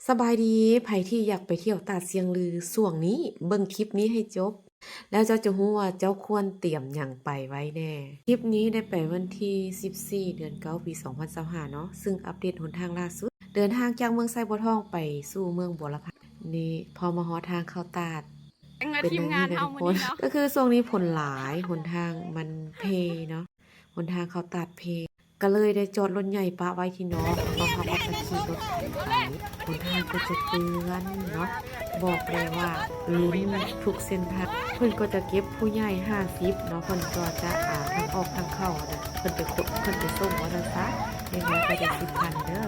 ສະບາຍດີ ໃຜທີ່ຢາກໄປທ່ຽວຕາດຊຽງລືຊ່ວງນີ້ ເບິ່ງຄລິບນີ້ໃຫ້ຈົບ ແລ້ວເຈົ້າຈະຮູ້ວ່າເຈົ້າຄວນຕຽມຫຍັງໄປໄວ້ແດ່. ຄລິບນີ້ໄດ້ໄປວັນທີສິບສີ່ ເດືອນເກົ້າ ປີສອງພັນຊາວຫ້າເນາະ ຊຶ່ງອັບເດດຫົນທາງລ່າສຸດ ເດີນທາງຈາກເມືອງໄຊບົວທອງໄປສູ່ເມືອງບົວລະພາ ນີ້ ພໍມາຮອດທາງເຂົ້າຕາດ ເປັນແນວນີ້ເນາະທຸກຄົນ ກໍຄືຊ່ວງນີ້ຝົນຫຼາຍ ຫົນທາງມັນເພເນາະ ຫົນທາງເຂົ້າຕາດເພ ກໍເລີຍໄດ້ຈອດລົດໃຫຍ່ປະໄວ້ທີ່ນອກ ແລ້ວກໍເຮົາກໍຈະຂີ່ລົດໄປ. ຫົນທາງກໍຈະເປື້ອນເນາະ ບອກເລີຍວ່າລຸ້ນທຸກເສັ້ນທາງ. ເພິ່ນກໍຈະເກັບຜູ້ໃຫຍ່ຫ້າສິບເນາະ ເພິ່ນກໍຈະ ອ່າ ທາງອອກທາງເຂົ້າຫັ້ນນະ ເພິ່ນໄປຂົນ ເພິ່ນໄປສົ່ງວ່າຊັ້ນຊະ ເດັກນ້ອຍກໍໄດ້ສິບພັນເດີ.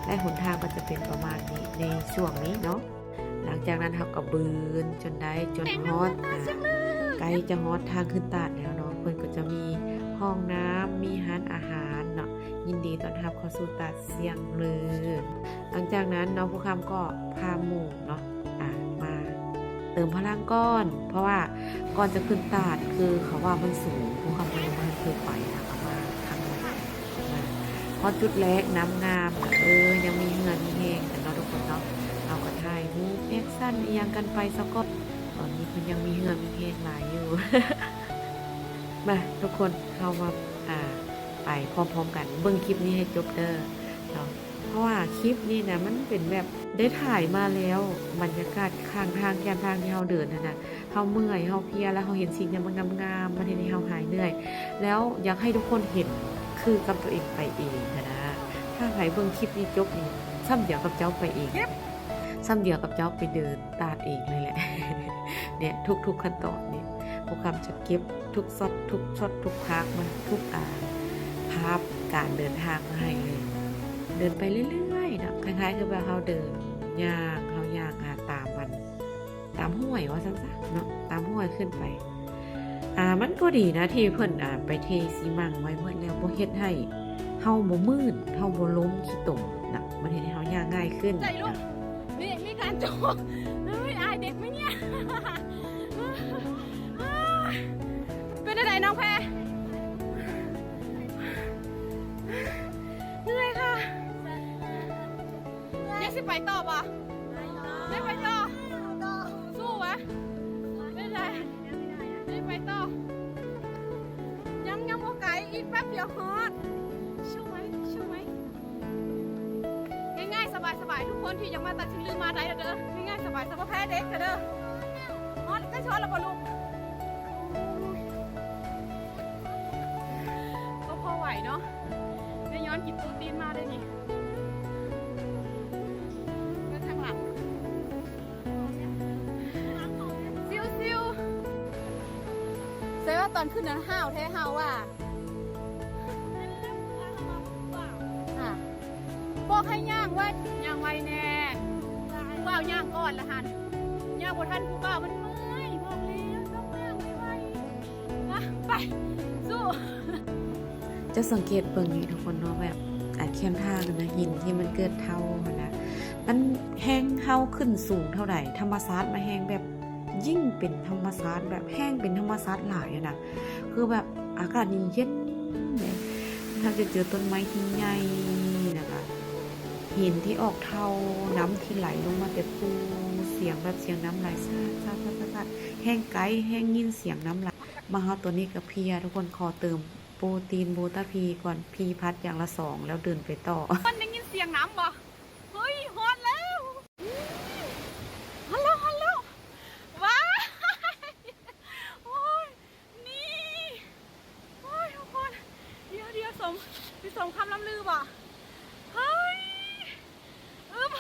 ແລະ ຫົນທາງກໍຈະເປັນປະມານນີ້ໃນຊ່ວງນີ້ເນາະ. ຫຼັງຈາກນັ້ນເຮົາກໍບືນຈົນໄດ້ ຈົນຮອດ ອ່າ ໃກ້ຈະຮອດທາງຂຶ້ນຕາດແລ້ວເນາະ ເພິ່ນກໍຈະມີຫ້ອງນ້ຳ ມີຮ້ານອາຫານເນາະ ຍິນດີຕ້ອນຮັບເຂົ້າສູ່ຕາດຊຽງລື. ຫຼັງຈາກນັ້ນເນາະ ຜູ້ຄຳກໍພາໝູ່ເນາະ ອ່າ ມາເຕີມພະລັງກ່ອນ ເພາະວ່າກ່ອນຈະຂຶ້ນຕາດ ຄືເຂົາວ່າມັນສູງ ຜູ້ຄຳກໍຍັງບໍ່ທັນເຄີຍໄປນະ ກໍມາຄັ້ງແລກ. ມາຮອດຈຸດແລກ ນ້ຳງາມ ເອີ ຍັງມີເຫື່ອມີແຮງກັນເນາະທຸກຄົນເນາະ ເຮົາກໍຖ່າຍຮູບແອັກຊັນອີ່ຫຍັງກັນໄປຊະກ່ອນ. ຕອນນີ້ເພິ່ນຍັງມີເຫື່ອມີແຮງຫຼາຍຢູ່. ມາທຸກຄົນ ເຮົາມາ ອ່າ ໄປພ້ອມໆກັນ ເບິ່ງຄລິບນີ້ໃຫ້ຈົບເດີເນາະ ເພາະວ່າຄລິບນີ້ນະ ມັນເປັນແບບໄດ້ຖ່າຍມາແລ້ວ ບັນຍາກາດຂ້າງທາງ ແຄມທາງທີ່ເຮົາເດີນຫັ້ນນະ ເຮົາເມື່ອຍ ເຮົາເພຍ ແລ້ວເຮົາເຫັນສິ່ງທີ່ມັນງາມໆ ມັນເຮັດໃຫ້ເຮົາຫາຍເມື່ອຍ ແລ້ວຢາກໃຫ້ທຸກຄົນເຫັນຄືກັບຕົວເອງໄປເອງຫັ້ນນະ. ຖ້າໃຜເບິ່ງຄລິບນີ້ຈົບນີ້ ຊ່ຳດຽວກັບເຈົ້າໄປເອງ ຊ່ຳດຽວກັບເຈົ້າໄປເດີນຕາດເອງເລີຍແຫຼະ. ເນຍ ທຸກໆຂັ້ນຕອນນີ້ ຜູ້ຄຳຈະເກັບທຸກຊັອດ ທຸກຊັອດ ທຸກພາບມາ ທຸກ ອ່າ ພາບການເດີນທາງມາໃຫ້ເລີຍ. ເດີນໄປເລື້ອຍໆເນາະ ຄ້າຍໆຄືແບບເຮົາເດີນຍ່າງ ເຮົາຍ່າງ ອ່າ ຕາມມັນ ຕາມຫ້ວຍວ່າຊັ້ນຊະເນາະ ຕາມຫ້ວຍຂຶ້ນໄປ. ອ່າ ມັນກໍດີນະທີ່ເພິ່ນ ອ່າ ໄປເທຊີມັງໄວ້ໝົດແລ້ວ ບໍ່ເຮັດໃຫ້ເຮົາບໍ່ມື່ນ ເຮົາບໍ່ລົ້ມຂີ້ຕົມນະ ມັນເຮັດໃຫ້ເຮົາຍ່າງງ່າຍຂຶ້ນ. ໃຈລູກ ນີ້ມີການໂຈະ ເຮີ້ຍ ອາຍເດັກໄໝເນຍ? ເປັນຈັ່ງໃດນ້ອງແພ? ເມື່ອຍຄ່ະ. ຍັງຊິໄປຕໍ່ບໍ່? ໄດ້ໄປຕໍ່ ໄປຕໍ່ ສູ້ຫວາ? ໄດ້ໄດ້ ໄດ້ໄປຕໍ່ ຍັງ ຍັງບໍ່ໄກ ອີກແປັບດຽວຮອດ. ສູ້ໄຫວ? ສູ້ໄຫວ? ງ່າຍໆ ສະບາຍໆ ທຸກຄົນທີ່ຢາກມາຕາດຊຽງລືມາໄດ້ເດີ ງ່າຍໆ ສະບາຍໆ ບໍ່ແພ້ເດັກເດີ. ຮອດ ໃກ້ຮອດແລ້ວບໍ່ລູກ? ກໍພໍໄຫວເນາະ ໄດ້ຍ້ອນກິນໂປຣຕີນມາໄດ້ນີ້. ເບິ່ງທາງຫຼັງ ຊິວໆ ແຕ່ວ່າຕອນຂຶ້ນນັ້ນຫ້າວແທ້ ຫ້າວວ່າ ບອກໃຫ້ຍ່າງໄວ ຍ່າງໄວແດ່ ຜູ້ບ່າວຍ່າງກ່ອນລະຫັ້ນ ຍ່າງບໍ່ທັນຜູ້ບ່າວມັນເມື່ອຍ ບອກແລ້ວຕ້ອງຍ່າງໄວໆ. ມາ ໄປ ສູ້. ເຈົ້າສັງເກດເບິ່ງນີ້ທຸກຄົນເນາະ ແບບ ອ່າ ແຄມທາງນະ ຫີນທີ່ມັນເກີດເທົ້າຫັ້ນນະ ມັນແຮ່ງເຮົາຂຶ້ນສູງເທົ່າໃດ ທຳມະຊາດມັນແຮ່ງແບບ ຍິ່ງເປັນທຳມະຊາດ ແບບແຮ່ງເປັນທຳມະຊາດຫຼາຍຫັ້ນນະ ຄືແບບອາກາດນີ້ເຢັນເດ້ ເຮົາຈະເຈີຕົ້ນໄມ້ທີ່ໃຫຍ່ ແລ້ວກະຫີນທີ່ອອກເທົ້າ ນ້ຳທີ່ໄຫຼລົງມາແຕ່ພູ ສຽງແບບສຽງນ້ຳໄຫຼຊາດໆໆ ແຮ່ງໄກ ແຮ່ງຍິນສຽງນ້ຳໄຫຼ. ມາຮອດຕອນນີ້ກໍເພຍ ທຸກຄົນ ຂໍເຕີມໂປຣຕີນບູຕາພີກ່ອນ ພີພັດຢ່າງລະສອງ ແລ້ວເດີນໄປຕໍ່. ມັນໄດ້ຍິນສຽງນ້ຳບໍ່? ເຮີ້ຍ ຮອດແລ້ວ ຮອດແລ້ວ ຮອດແລ້ວ ວ້າຍ ໂອ້ຍ ນີ້ ໂອ້ຍ ທຸກຄົນ ດຽວ ດຽວ ສົມ ຊິສົມຄຳລ່ຳລືບໍ່? ເຮີ້ຍ ອຶບ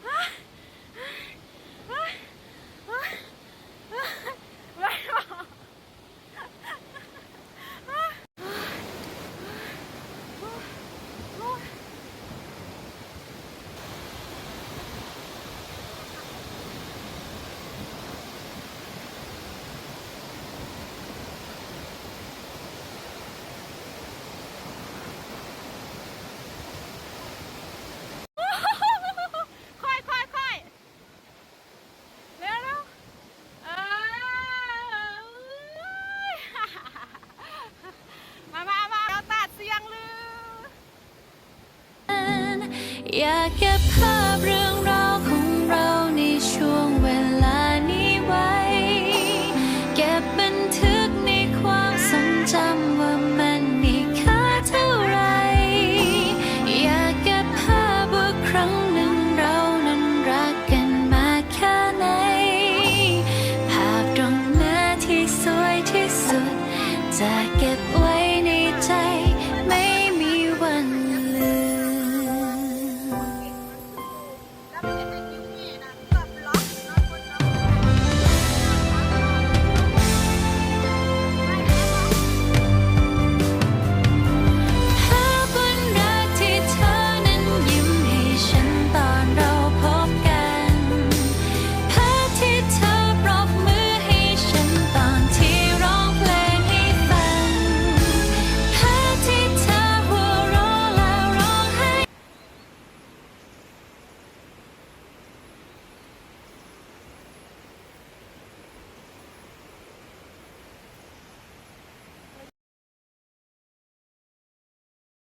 ໄດ້ບໍ່? ຄ່ອຍໆໆ ເລັວໆ ເອີ ມາໆໆ ເອົາຕາດຊຽງລື.